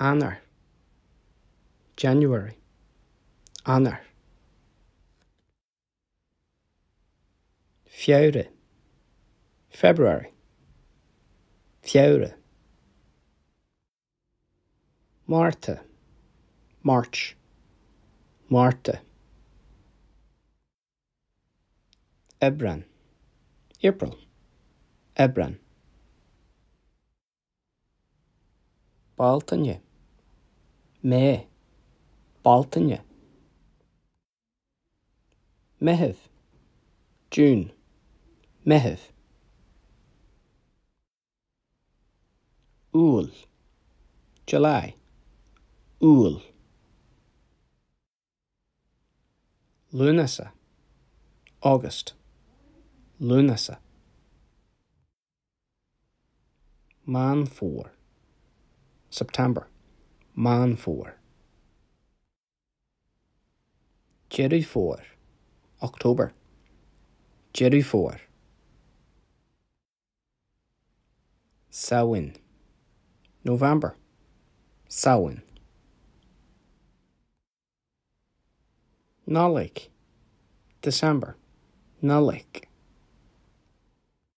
Eanáir January Eanáir. Feabhra February Feabhra. Márta March Márta. Aibreán April Aibreán. Bealtaine May Bealtaine. Meitheamh June Meitheamh. Iúil July Iúil. Lúnasa August Lúnasa. Meán Fómhair September Meán Fómhair. Deireadh Fómhair October Deireadh Fómhair. Samhain November Samhain. Nollaig December Nollaig.